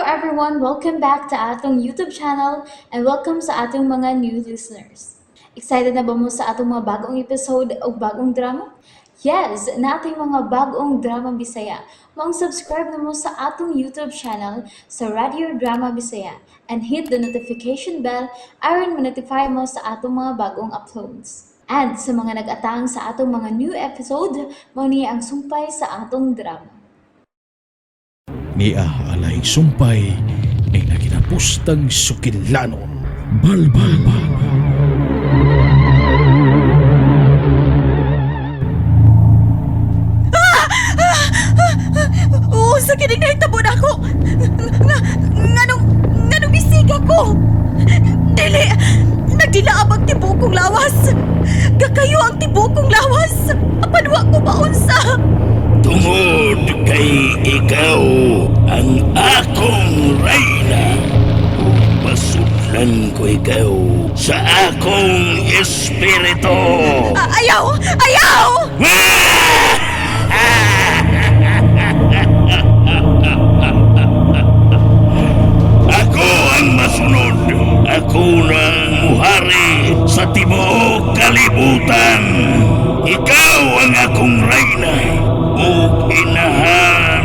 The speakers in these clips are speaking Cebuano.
everyone! Welcome back to atong YouTube channel and welcome sa atong mga new listeners. Excited na ba mo sa atong mga bagong episode o bagong drama? Yes, nating mga bagong drama Bisaya. Maong subscribe na mo sa atong YouTube channel sa Radio Drama Bisaya and hit the notification bell aron ma-notify mo sa atong mga bagong uploads. And sa mga nag-atang sa atong mga new episode, mao ni ang sumpay sa atong drama. Nia alay sumpay ning naginapustang sukilanon. Balbal. Oo, sa kining nahitabo na ako. Nga, nganong, nganong bisiga ko. Dili, nagdilaab ang tibok kong lawas. Gakayo ang tibok kong lawas. Apan wa ko maunsa. Tungod kay ikaw ang akong reyna. Pasudlan ko ikaw sa akong espiritu. Ah, ayaw! Ayaw! Ako ang masunod. Ako na ang muhari sa tibuok kalibutan. Ikaw ang akong reyna ug inahan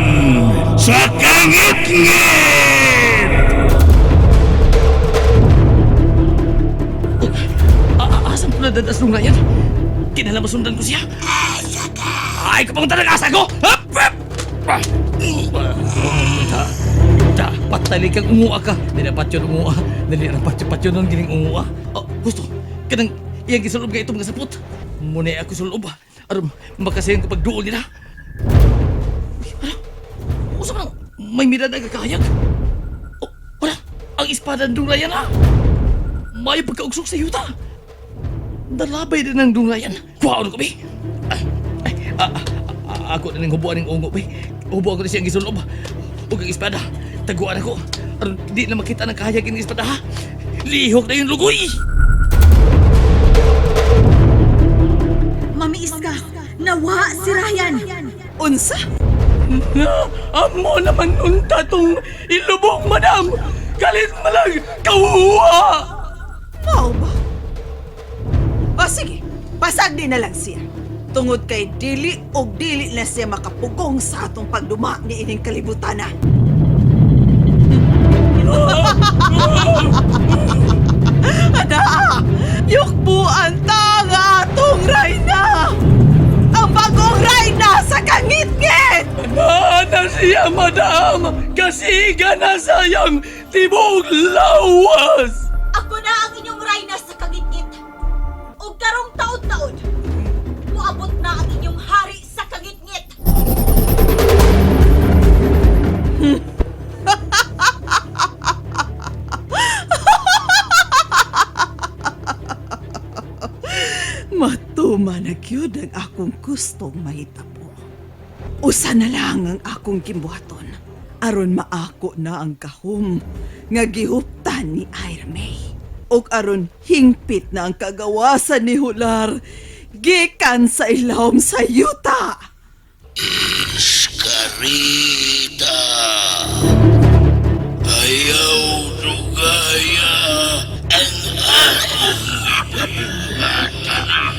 sa kangitngit. Asan ko nadadas nung Ryan? Kinala masundan ko siya. Asa ka! Ay, kapag talaga asa ko! Hap! Hap! Ah! Da, da, patali kang umua ka. Dili patyon umua. Dili ra patyon patyon nun gining umua. Oh, gusto. Kanang iyang gisulob nga itong mga sapot. Muna ako sulob. Aron makasayon ko pagduol nila. Uy, ano? Usa man ang may mirada nga kahayag. Oh, wala. Ang espada ng Ryan ah. May pagkaugsok sa yuta. Nalabay din ang dungayan. Kuhaon ko, bi. Ay, ay, ako na ning hubuan ning ungo, bi. Hubuan ko na siyang gisulob. Ug ang espada. Taguan ako. Aron di na makita ng kahayag ng espada, ha? Lihok na yung lugoy! Mami Iska, nawa si Ryan. Unsa? Na, amo naman unta tong ilubong, madam! Kalit malang kawuwa! Mao ba? O sige, pasagdi na lang siya. Tungod kay dili og dili na siya makapugong sa atong pagduma ni ining kalibutan na. Ana, yukbuan ta nga atong rayna! Ang bagong rayna sa kangitngit! Na siya, madam! Kasiga na sayang tibog lawas! Ako na ang inyong rayna sa kangitngit. O karong taon-taon, muabot na ang inyong hari sa kangitngit. Matuma na gyud ang akong gustong mahitabo. Usa na lang ang akong gimbuhaton aron maako na ang kahum nga gihuptan ni Ira May. Ug aron hingpit na ang kagawasan ni Hular gikan sa ilawom sa yuta. Iskarita. Ayaw dugaya ang akong ibuhatan.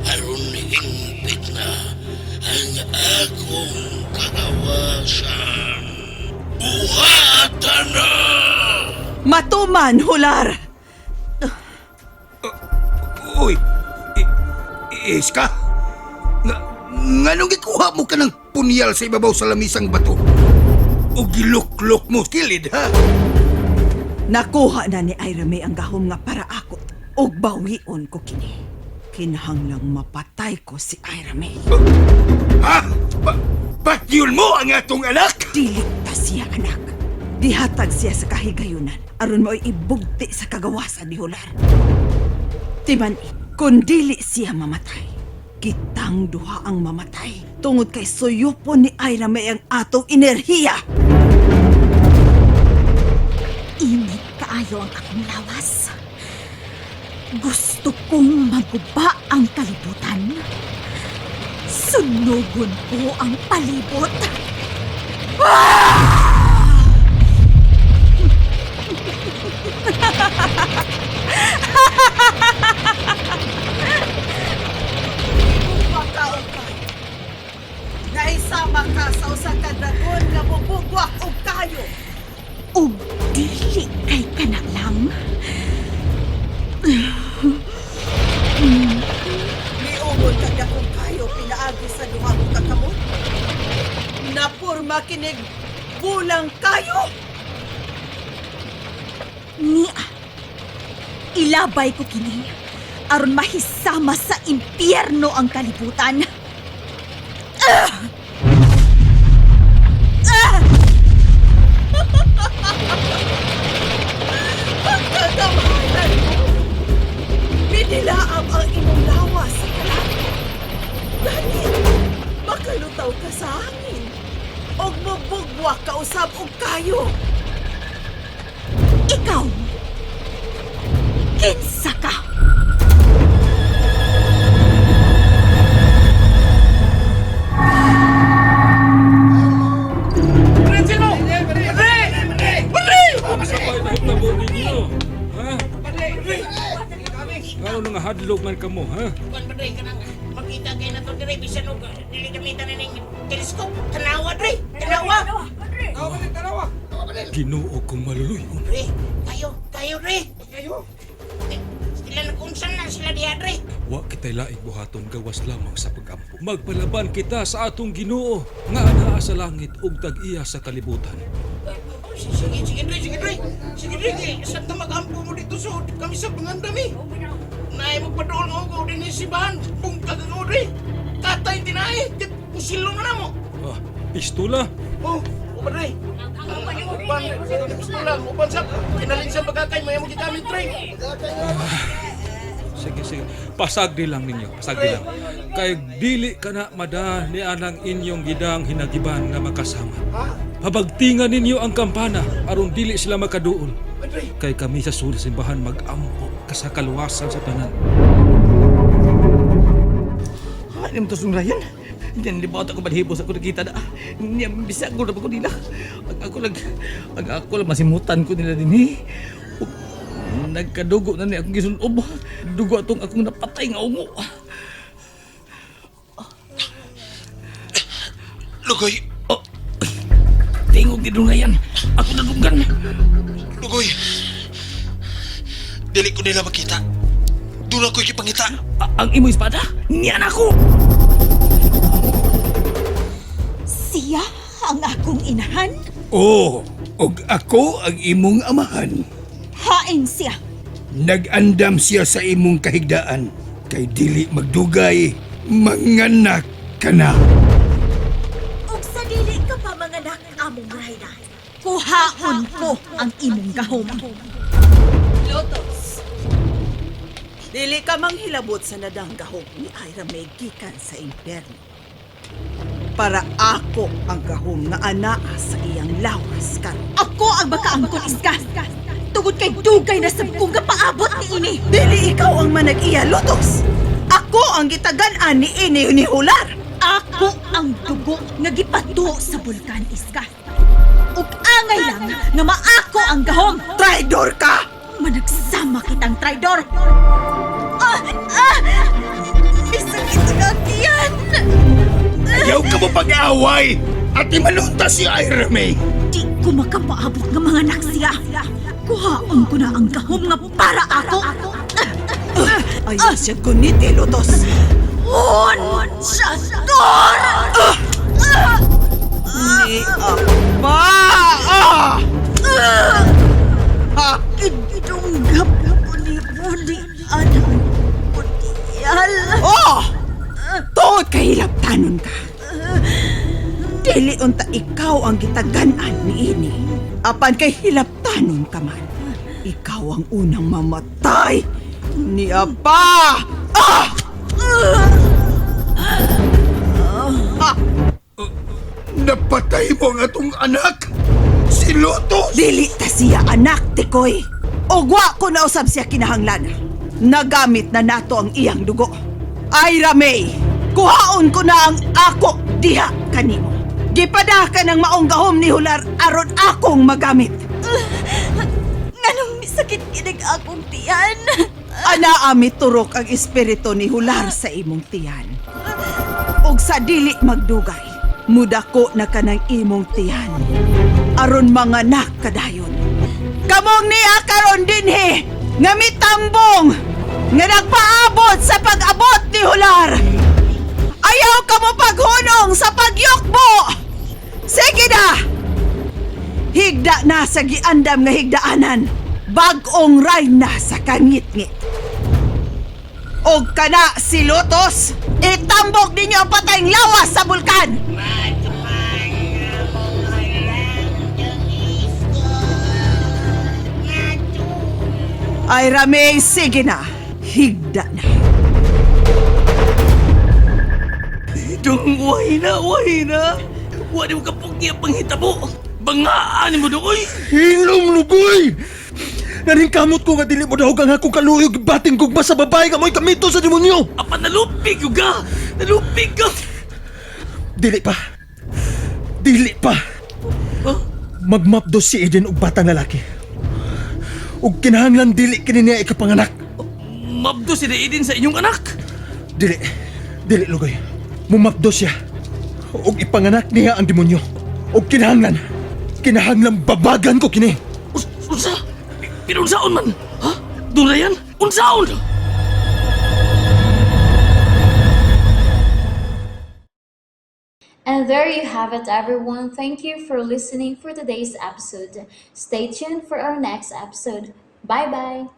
Aron hingpit na ang akong kagawasan. Buhatan na! Matuman, Hular! Uy, Iska? Nga, nganong gikuha mo ka ng punyal sa ibabaw sa lamisang bato? O giluklok mo kilid, ha? Nakuha na ni Ira May ang gahom nga para ako ug bawion ko kini. Kinahanglang mapatay ko si Ira May. Ha? Patyul mo ang atong anak? Dili ta siya anak. Dihatag siya sa kahigayunan aron mo'y ibugti sa kagawasan ni Hular. Timan, kung dili siya mamatay, kitang duha ang mamatay tungod kay suyupon ni Ira May ang atong enerhiya. Init kaayo ang akong lawas. Gusto kong maguba ang kalibutan. Sunugon ko ang palibot. Ah! kinig bulang kayo. Nia, ilabay ko kini aron mahisama sa impyerno ang kalibutan. Ah! Ah! Pagkagamhanan mo, binilaab ang imong lawas sa kalat. Gani, makalutaw ka sa hangin. Og mubugwa ka usab og kayo. Ikaw, kinsa ka? Nahitabo ninyo. Ha? Ngano nga hadlok man kamo, ha? Kuan ba dre kanang makita kay na to dre bisan og dili gamitan na ning telescope. Tanawa dre, tanawa. Ginoo kong maluluyon. Dre, kayo, kayo dre. Kayo. Sila nag-unsan na sila diha dre. Wa kita'y laing buhaton gawas lamang sa pagampo. Magpalaban kita sa atong Ginoo nga anaa sa langit ug tag-iya sa kalibutan. Oh, sige, sige dre, sige dre. Sige dre, kay sa magampo mo dito so kami sa pangandami. Naay magpaduol nga og dinhi simbahan. Bungkag ang dre. Katay tinay, pusilong na namo. Ah, pistola? Oh, uban dre. Ang uban, pistola, uban sa kinalin sa bagakay maya mo gigamit dre. Sige, sige. Pasagdi lang ninyo, pasagdi lang. Kay dili ka na mada ni anang inyong gidang hinagiban nga makasama. Pabagtingan ninyo ang kampana aron dili sila makaduol. Kay kami sa sulod simbahan magampo ka sa kaluwasan sa tanan. Ano mo to Ryan? Diyan libot ako balhibos ako nakita na. Niya bisag ko na ba ko nila. Ang ako lang ang ako lang masimutan ko nila din eh. Ug nagkadugo na ni akong gisunob. Dugo atong akong napatay nga ungo. Lugoy, Oh. Tingog ni Ryan. Ako nadunggan. Lugoy. Dili ko nila makita. Doon ako'y kipangita. Ang imo espada? Niya na ako. Siya ang akong inahan? Oh, og ako ang imong amahan. Hain siya. Nag-andam siya sa imong kahigdaan. Kay dili magdugay, manganak ka na. Ug sa dili ka pa manganak among Rayna. Kuhaon ko ang imong gahom. Lotus, dili ka manghilabot sa nadang gahom ni Ira May gikan sa impyerno. Para ako ang gahom nga anaa sa iyang lawas karon. Ako ang makaangkon iska. Tugod kay dugay na sab kong kapaabot ni ini. Dili ikaw ang manag-iya, Lotus! Ako ang gitagan-an ni ini ni Hular! Ako ang dugo nga gipatuo sa bulkan iska. Ug angay lang nga maako ang gahom. Traidor ka! Managsama kitang traidor. Ah! Ah! Isakit ang tiyan. Ayaw ka mo pag-away! At imalunta si Ira May! Di ko makapaabot nga mga anak siya. Kuhaon ko na ang gahom nga para ako. Ayaw siya guniti, Lotus! On! Siya! Ni apa! Ah! Ha! Gidunggap buli-buli anang putiyal. Oh! Tungod kay hilabtanon ka. Dili unta ikaw ang gitagan-an ni ini. Apan kay hilabtanon ka man. Ikaw ang unang mamatay ni Apa! Ah! Ah! Napatay mo ang atong anak! Si Lotus! Dili ta siya anak, Tikoy. Ugwa ko na usab siya kinahanglan. Nagamit na nato ang iyang dugo. Ay, Ramay, kuhaon ko na ang ako diha kanimo. Gipada ka ng maong gahom ni Hular aron akong magamit. Nganong sakit kinig akong tiyan? Ana ami turok ang espiritu ni Hular sa imong tiyan. Og sa dili magdugay, mudako na ka ng imong tiyan. Aron manganak kadayon. Kamong niya karon dinhi nga mitambong nga nagpaabot sa pag-abot ni Hular. Ayaw ka mo paghunong sa pagyukbo. Sige na! Higda na sa giandam nga higdaanan. Bag-ong ray na sa kangitngit. Og kana si Lotos, itambok ninyo ang patayng lawas sa bulkan! Ay Rame, sige na. Higda na. Dong, wahi na, wahi na. Wa di mo kapugni ang panghitabo. Bangaan mo dong, oy. Hilom lugoy! Naringkamot ko nga dili mo dahog ang akong kaluyog bating gugma sa babae nga mo'y kamito sa demonyo! Apan nalupig yung ka! Nalupig ka! Dili pa. Dili pa. Huh? Magmapdo si Eden og batang lalaki. Ug kinahanglan dili kini niya ikapanganak. Mabdo si Eden sa inyong anak. Dili. Dili lugoy. Mumapdo siya. Ug ipanganak niya ang demonyo. Ug kinahanglan. Kinahanglan babagan ko kini. Unsa? Pero unsaon man? Ha? Durayan? Unsaon? And there you have it, everyone. Thank you for listening for today's episode. Stay tuned for our next episode. Bye bye.